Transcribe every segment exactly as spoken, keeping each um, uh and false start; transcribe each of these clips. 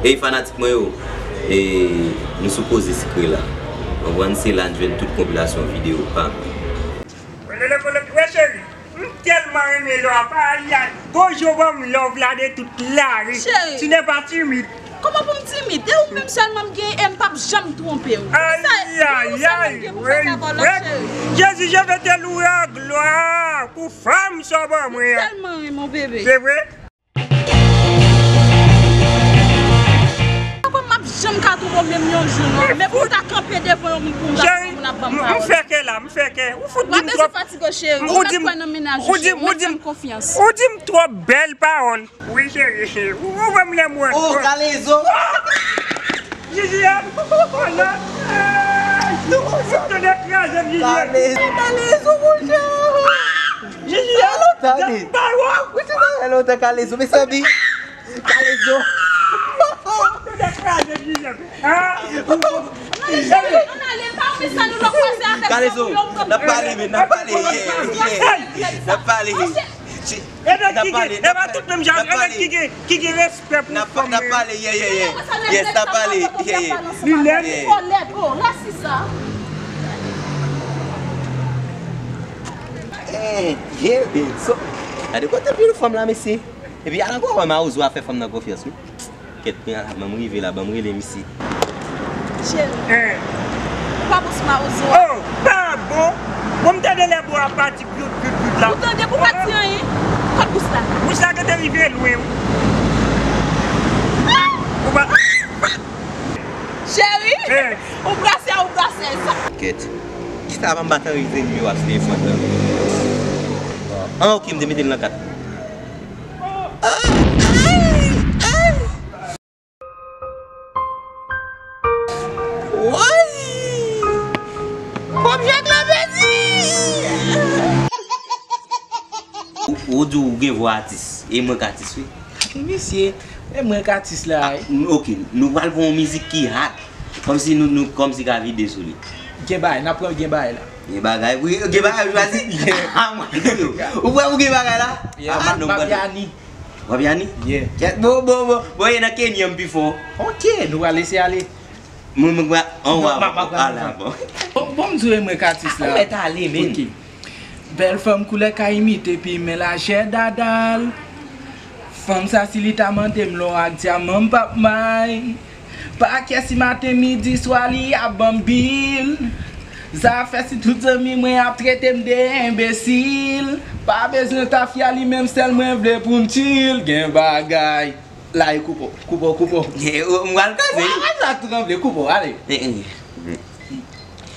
Ey fanatik mwen yo, e, nou sou Koze Sikre la. Konprann, se la n jwenn tout konpilasyon videyo pa m. Wè cheri, m tèlman renmen lò a, ayayay. Bonjou, ban m love la de tout lari. Cheri. Tu n'es pas timide. Kòman pou m timid? E ou menm sèlman m gen e m p ap janm twonpe w. Ayayay, wè, wè. Jezi, je vais te louer à gloire pou fanm sa w ban mwen an. M tèlman renmen w, bebe. Se vre? Papa, m ap janm ka twonpe w menm yon jou, non. Men pou w ta kanpe devan yon moun pou w ta moun ap ban m pawòl. M fè kè la, m fè kè. Ou fout di m twòp. Ou pa bezwen fatige w, cheri. Ou pa kwè nan mennaj ou, cheri. Ou di m, ou di m twòp bèl pawòl. Wi, cheri. Ou, ou ban m lè mwen. Oh, Kalezo. Jijiyèt. Oh, non. Tande kraze m, Jijiyèt. Kalezo, Kalezo, monchè. Jijiyèt. Tande. Wi, se sa, lontan, Kalezo. Mezanmi. Kalezo. Kalezo, n ap pale, men, n ap pale, yeah, yeah. N ap pale. N ap pale, n ap pale. N ap pale, yeah, yeah, yeah. Yes, n ap pale, yeah, yeah, yeah. Li lèd. Eh, yeah, babe. So, gade kote pil fanm la, mesye. Epi al ankò wè mawozo a fè fanm nan konfyans wi. Kèt, men ala, ban m rive la, ban m rele misye. Cheri, ou pa bon sou mawozo a. Oh, pa bon. Bon, m tande lè bò a pati pyot pyot pyot la. Ou tande pou pa di anyen. Kot bous la? Bous la gentan rive lwen wi. Ou pa. Cheri, ou brase a, ou brase sa. Kèt. Kisa pa m pa t anrejistre nimewo a sou telefòn nan? Ah, ok, m te mete l nan kat. Woy! Kòb jak la pèdi! Ou, ou di w gen vwa atis, e mwen k atis wi. Misye, e mwen k atis la wi. Ah, ok, nou pral pran yon mizik ki hot. Kòmsi nou, nou, kòmsi ka vide sou li. Gen bagay, n ap pran gen bagay la. Gen bagay, wi, gen bagay, ou chwazi? Yeah. Ah, mwen, ou wè ou gen bagay la? Yeah, ah, non, Mapiani. Mapiani? Yeah. Kèt, bon, bon, bon, bon, e nan Kenya m pi fò. Ok, nou pral lese ale. Mwen, mwen, mwen, an wa, ala, bon. Bon, bon, m di w, e mwen k atis la. Ou mèt ale, men. Ok. Bèl fanm koulè ka imite pimen lajè dada l. Fanm sa si li ta mande m lò ak dyaman m p ap may. Pa kè si maten, midi, swa li ap ban m bil. Zafè si tout zanmi mwen ap trete m de enbesil. Pa bezwen tafya li menm sèl mwen vle pou m chill. Gen bagay. La e koupe w, koupe w, koupe w. Yeah, ou, m pral kraze. Ou pral sa tou tranble, koupe w, ale. Eh, eh.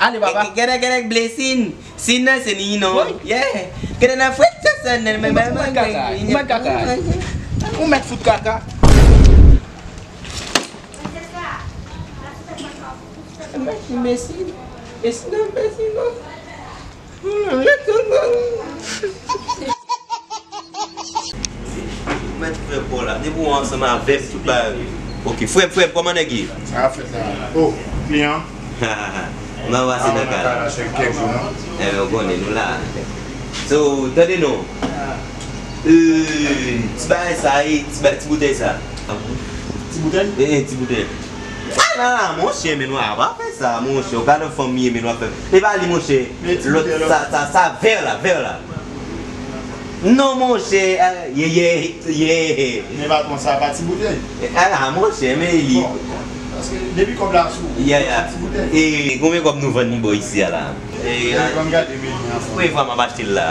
Ale, papa. Gèdè, gèdè, blessing. Sin nan, se ni non. Wi. Yeah. Gèdè nan fwèt, sa, sa, nan, ou mèt fout kaka. Ou mèt fout kaka. Mèsi, mèsi. Mèsi non, mèsi non. Mèt frè pa w la, depi w ansanm avè m, tout bagay. Ok, frè m, frè m, kòman nèg ye? Sa fèt la. Oh, kliyan. M ap pase nan kay la. Enben, w konnen, nou la. So, tande non. Euh, ti bagay sa, e, ti ba-, ti boutèy sa. Ti boutèy? Eh, eh, ti boutèy. Ala, monchè, men w ap fè sa, monchè. Ou ka nan fanmi, men w ap fè. E pa li, monchè. Lòt, sa, sa, sa, vè la, vè la. Non, monchè, ah, ye, ye, ye. Men patwon, sa pa ti boutèy. Ah, monchè, men li. Bon, paske depi kòb la sou ou, yeah, yeah, ti boutèy. E konbyen kòb nou vann li bò isi a la? E, premye fwa m ap achte l la.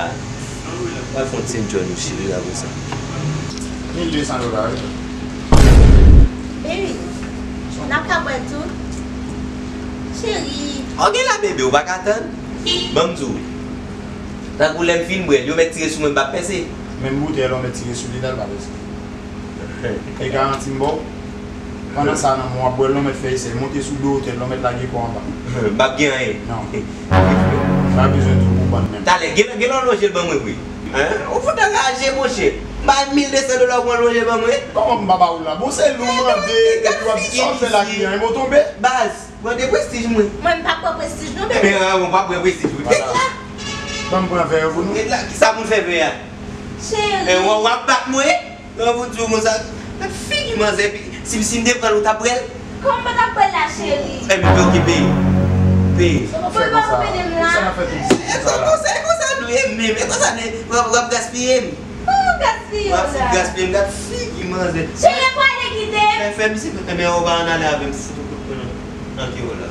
Pral fè yon ti enjoy nou cheri apre sa. Mil de san dola, wi. Baby, n ap ka bwè tou? Cheri. Ok la, bebe, ou pa ka tann? Ban m di w. Tankou lè m fin bwè l, yo mèt tire sou mwen, m p ap pèse. Menm boutèy la, w mèt tire sou li la, l pa pèse. E garanti m ba w. Pandan sa, nan men w ap bwè l, w mèt fè esèy monte sou do otèl, w mèt lage kò w anba. M p ap gen anyen. Non. Pa bezwen di w konprann menm. Talè, gen, gen lè w lonje l ban mwen vre. Hein? Ou fout anraje, monchè. M bay mil de san dola pou w lonje ban mwen. Kòman m pa ba w la? Bon, se lou mande, epi w ap di sa w fè la kliyan, e mwen tonbe. Baz, mande prestij mwen. Mwen, m pa pran prestij non, bebe. Ebyen, ah, mwen pa pran prestij ou. Ret la. Ban m pran vè yo pou nou. Ret la, kisa pou n fè vè a? Cheri. E w, w ap bat mwen? Lè w di w konsa, gad figi manzè, epi Si, si m te pran l, ou t ap pran l? Kòman m pa t ap pran l la, cheri? Enben, oke, peye. Peye. Ou pa pede m la? Sa n ap fè tout sa la? E konsa, e konsa nou ye menm. E konsa nou ye. W ap, w ap gaspiye m. Kòman gaspiye w la? W ap fout gaspiye m. Gad figi manzè. Cheri, e pou ale kite m? Fè, fè misye, enben, ou pa ann ale avè m, se tout kout pwen nan, nan ke w la.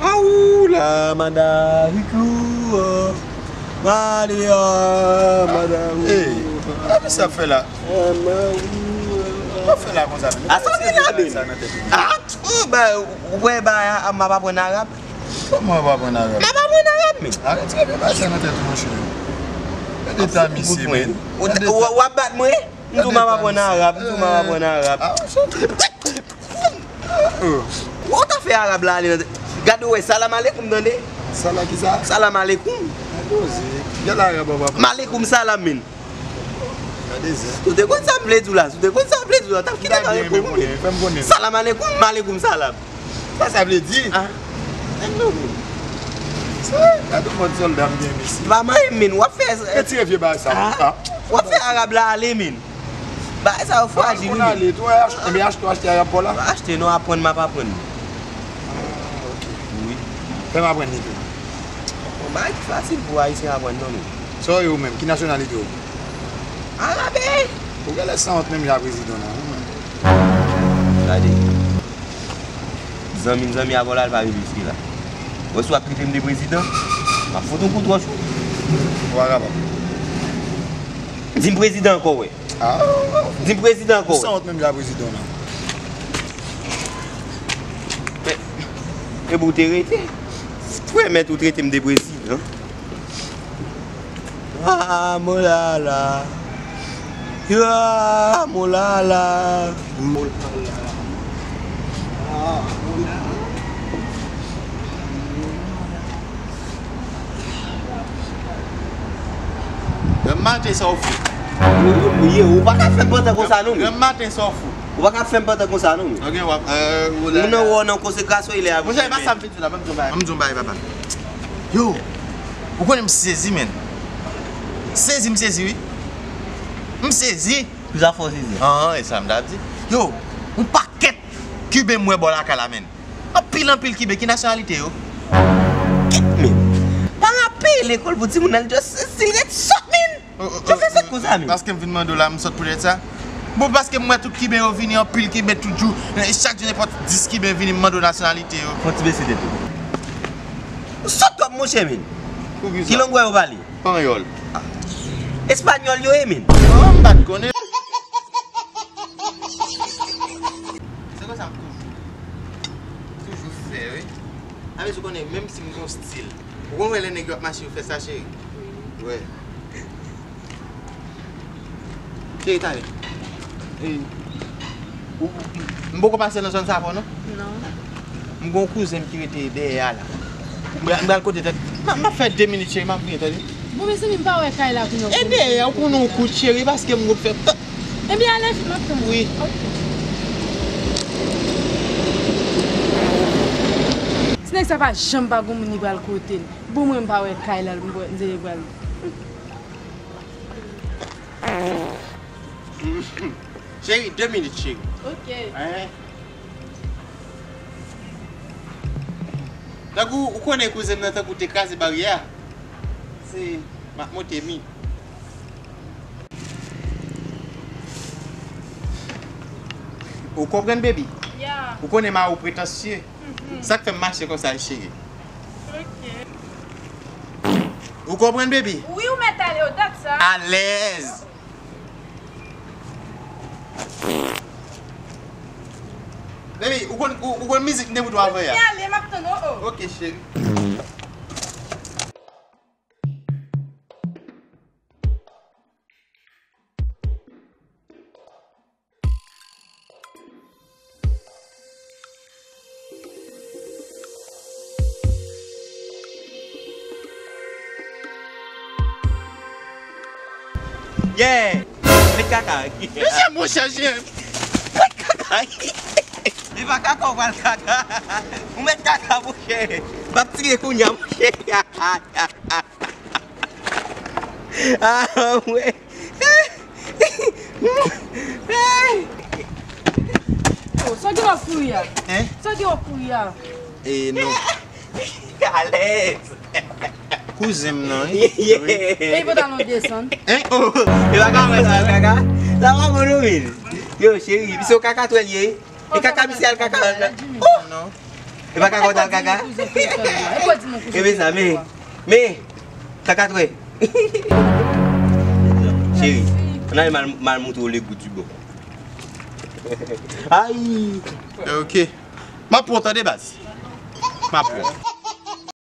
Aou la, madarikou, oh. Maria, madarikou. Hey, sa misye ap fè la? Sa ap fè la konsa menm? A, sa w gen la menm? A, ou ba, ou wè ba a, m ap aprann arab. Kòman w ap aprann arab? M ap aprann arab, men. Arete retire bagay sa nan tèt ou, monchè. Gade eta misye, men. Ou, ou, w ap bat mwen? M di w m ap aprann arab, m di w m ap aprann arab. Ou ta fè arab la ale nan. Gade w wè, salam alekoum, tande? Salam kisa? Salam alekoum. Gade w zen. Gade arab ap aprann. Malekoum salam, men. Gade zen. Si w te konn sa m vle di w la, si w te konn sa m vle di w la, w t ap kite m reponn ou, men. Salam alekoum, malekoum salam. Sa sa vle di? Ah. Nèg nou. Sa, gade yon mòd sòlda m gen, mesye. Pa manyen m, men, w ap fè. Retire vye bagay sa. Ah. W ap fè arab la ale, men. Bagay sa yo frajil, wi. Konn ale tou, enben achte, achte arab pa w la. Achte non, aprann m ap aprann. Ah, ok. Wi. Fè m aprann li tou. Yon bagay ki fasil pou Ayisyen aprann non, men. Sa w ye ou menm? Ki nasyonalite w? Arabe! Ou genlè sanwont menm jan ak prezidan nan, wi, menm. Gade. Zanmi m zanmi avè w la, l pa rive jiske la. Wè si w ap trete m de prezidan, m ap fout yon kout wòch, wi. Ou pa kapab. Di m prezidan ankò, wè. Ah. Di m prezidan ankò, wè. Ou sanwont menm jan ak prezidan nan. Men, epi w te rete. Frè, mèt ou trete m de prezidan. Ah, molala. Ya, molala. Molala. Ah, molala. Granm maten sa w fou. Yo, yo, yo, ou pa ka fè m pantan konsa non, men. Granm maten sa w fou. Ou pa ka fè m pantan konsa non, men. Ok, w ap, euh, ou la. Moun nan wè w nan konsekrasyon, li a. Monchè, e pa sa m vin di la, ban m di w bagay. Ban m di w bagay, papa. Yo, ou konnen m sezi, menn. Sezi, m sezi, wi. M sezi. Kisa fè w sezi? An, e sa m t ap di. Yo, yon pakèt Kiben m wè bò lakay la, menn. Anpil, anpil Kiben, ki nasyonalite yo? Kèt, menn. Paran ap peye lekòl pou timoun nan, li just sezi, li ret sòt, menn. Yo fè sòt konsa, menn. Paske m vin mande w la, m sòt poutèt sa. Bon, paske m wè tout Kiben yo vini, anpil Kiben tout jou. E chak jou nenpòt dis Kiben vini, m mande w nasyonalite yo. Fò w ti bese tèt ou. Ou sòt twòp, monchè, menn. Ki lang wè yo pale? Panyòl. Espanyòl yo ye, menn. Oh, m pa t konnen. Se konsa m toujou, toujou fè, wi. A, mesye, ou konnen, menm si m gon stil. Ou konn wè lè nèg yo ap mache, yo fè sa, cheri? Wi. Cheri, talè. E, ou, m poko pase nan zòn sa avè w, non? Non. M gon kouzen m ki rete dèyè a la. M pral, m pral kote tèt. M ap, m ap fè de minit, cheri, m ap vini, tande? Bon, mezanmi, m pa wè kay la pou yon kout. E dèyè, ou konnen yon kout, cheri, paske m gon fè. Ebyen, ale vit, m ap tann ou. Wi. Ok. Ti nèg sa pa janm pa gon moun li pral kote l. Bon, mwen m pa wè kay la, m te pral. Cheri, de minit, cheri. Ok. Hein? Tankou, ou konnen kouzen m nan tankou te kraze baryè a. Se, m ap monte mi. Ou konprann, baby? Yeah. Ou konnen mari w pretansye. Mhm. Sa k fè m mache konsa, cheri. Ok. Ou konprann, baby? Wi, ou mèt ale, o dat sa. Alèz. Baby, ou konn, ou, ou konn mizik m te pou travay a? Vini ale, m ap tann ou, oh. Ok, cheri. Yeah! Met kaka. Mesye, monchè, jen. Met kaka. Li pa kaka, ou pral kaka. Ou met kaka, monchè. M ap tire kounya, monchè. Ah, wè. Oh, sa gen w ap kouri a? Hein? Sa gen w ap kouri a? E non. Alèz. Kouzen m nan, wi. Wi. E pantalon desann. Hein? Oh, e pa ka wè sa, kaka. Sa pa bon, non, men. Yo, cheri, misye yon kaka twèl ye. E kaka misye al kaka. Oh! Non. E pa kaka w t al kaka? E pa di mon kouzen. E men sa, men, men, kaka twèl. Cheri, ann ale mal, mal moutre w le goût du bon. Ay! Ok. M ap pran w tande, baz. M ap pran w.